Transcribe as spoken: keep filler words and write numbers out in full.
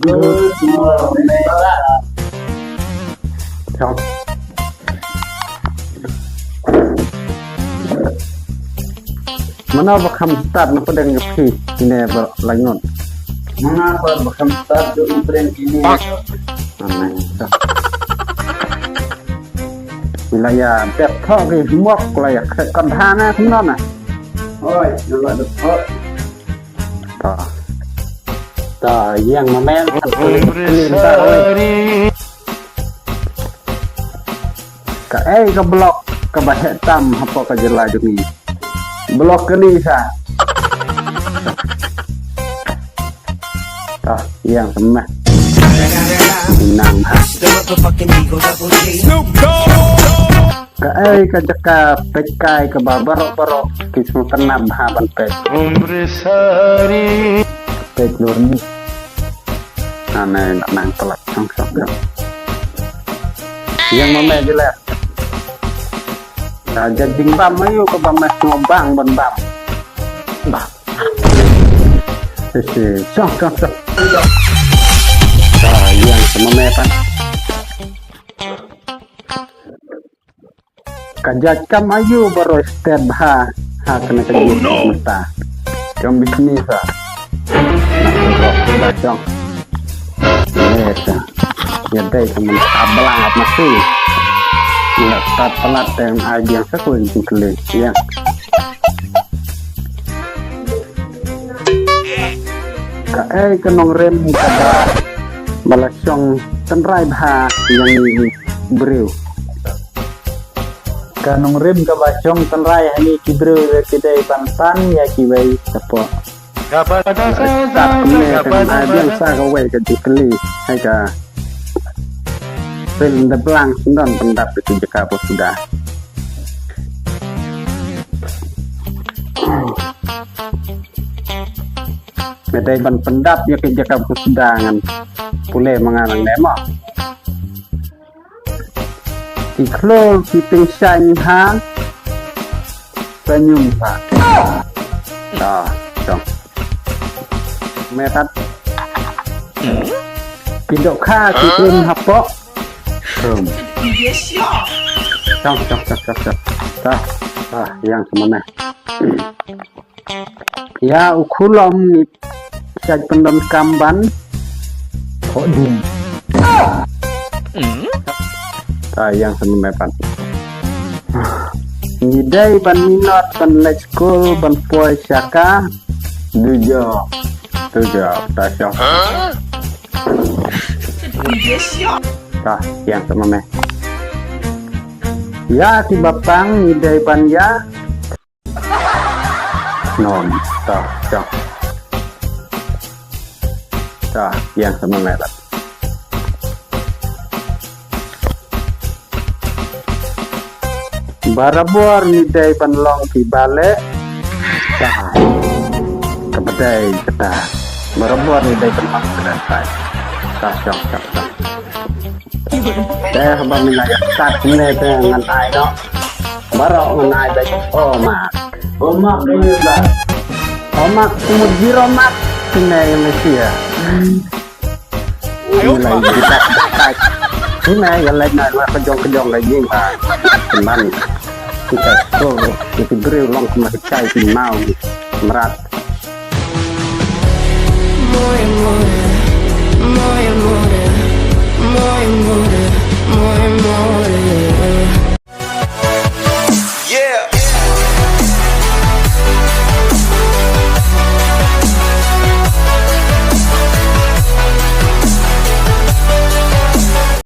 Good morning. Mana ba kham start na pdeng ka phi ne ba la ngon. Mana ba ba kham start du na pdeng kini. Amen. Ila ya dep tho ki mok la ya kre kon ha na kumno na. Oi, na la dep tho. Ta. Ta yang ma men. Ka ei ka block ka ba heh tam hapoh ka jylla jong ngi. Block kani sa. Ta yang semah. Nang ha. Ka ei ka jaka peit kai ka ba barok barok ki sngewtynnat bha ban peit. Peit lur ni. Ane nang telat song song song. Yang mame jelas. Ka jajing bam ayu ka bam mas ngobang ban bam. Bah. Sisi song song song. Ka yang semame pan. Ka jait kam ayu baroh stet bha ha kane ka jait mynta. Jong bisnis ha. Na ka roh ka jong. Yes. Ya dei ka mynta blang ap masi. Ya ta palat teng ai biang sa ko jingkli. Ya. Ka ei ka nongrim ka ba ba la shong tynrai bha ïa ngi briew. Ka nongrim ka ba shong tynrai ha ngi ki briew ki dei ban san ïa kiwei shapoh. Start kumne tang ai biang sa kawei ka jingkylli hai ka. Pynda blang sndon pyndap ïa ki jaka ba suda. Me dei ban pyndap ïa ki jaka ba suda ngan pule ma nga nangne mo. Ki khlur ki tyngshaiñ ha. Panyum ha. Ah, dong. Me tat. Ki dohkha ki khlur hapoh. Dong, dong, dong, dong, dong. Tah, tah, yang semane. Ïa u khulom ngi shait pyndonkam ban. Phohdim. Ta ïa sngewbha pat. Ngi dei ban minot ban leit skul ban poi sha ka. Dujo. Dujo. Ta shong. Ta ïa sngewbha. Ïa ki bapang ngi dei ban ïa. Nom, ta, ta. Ta, ïa sngewbha. Barabor ngi dei ban long ki bale. Ta. Ka ba dei kata. Barabor ngi dei ban long ki bale. Ta, ta, ta, ta. Te haba mynta ïa start mynne te ngan ai noh. Baroh ngan ai beit. Oh mak. Oh mak mynne ba. Oh mak, kumut zero mak. Mynne ïa Malaysia. Mynne ïa kita. Mynne ïa leit na ka jong ka jong ka jing ba. Kynman. Kita tu, kita briew long kumne kai ki mau. Mrad.